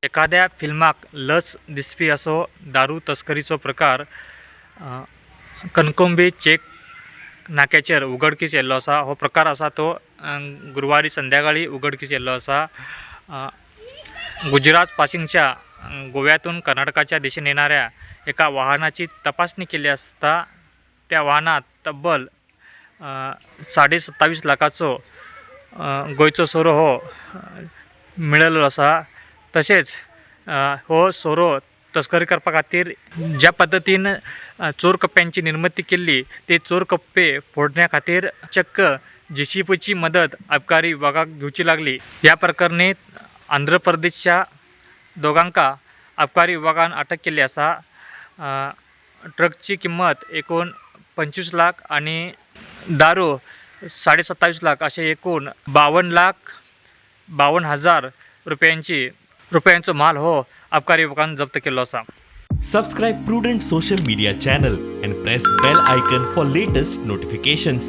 एखाद्या फिल्माक लज दिसपी असो दारू तस्करीचो प्रकार कणकुंबी चेक नाक्याचेर उघडकीस येल्लो आसा. हो प्रकार आसा तो गुरुवारी संध्याकाळी उघडकीस येल्लो आसा. गुजरात पासिंगच्या गोव्यातून कर्नाटकाच्या दिशेन येणाऱ्या एका वाहनाची तपासणी केली आसता त्या वाहनात तब्बल 27.5 लाखाचो गोंयचो सोरो हो मेळिल्लो आसा. तशेंच हो सोरो तस्करी करपा खातीर ज्या पद्दतीन चोर कप्प्यांची निर्मिती केल्ली, ते चोर कप्पे फोडण्या खातीर चक्क जेसीबीची मदत अबकारी विभागाक घेवची लागली. ह्या प्रकरणी आंध्र प्रदेशच्या दोगांका अबकारी विभागान अटक केल्ली आसा. ट्रकची किंमत एकूण 25 लाख आणि दारू 27.5 लाख असे एकूण 52,52,000 रुपयांचो माल हो अबकारी विभागान जप्त केल्लो आसा. Subscribe Prudent Social Media channel and press bell icon for latest notifications.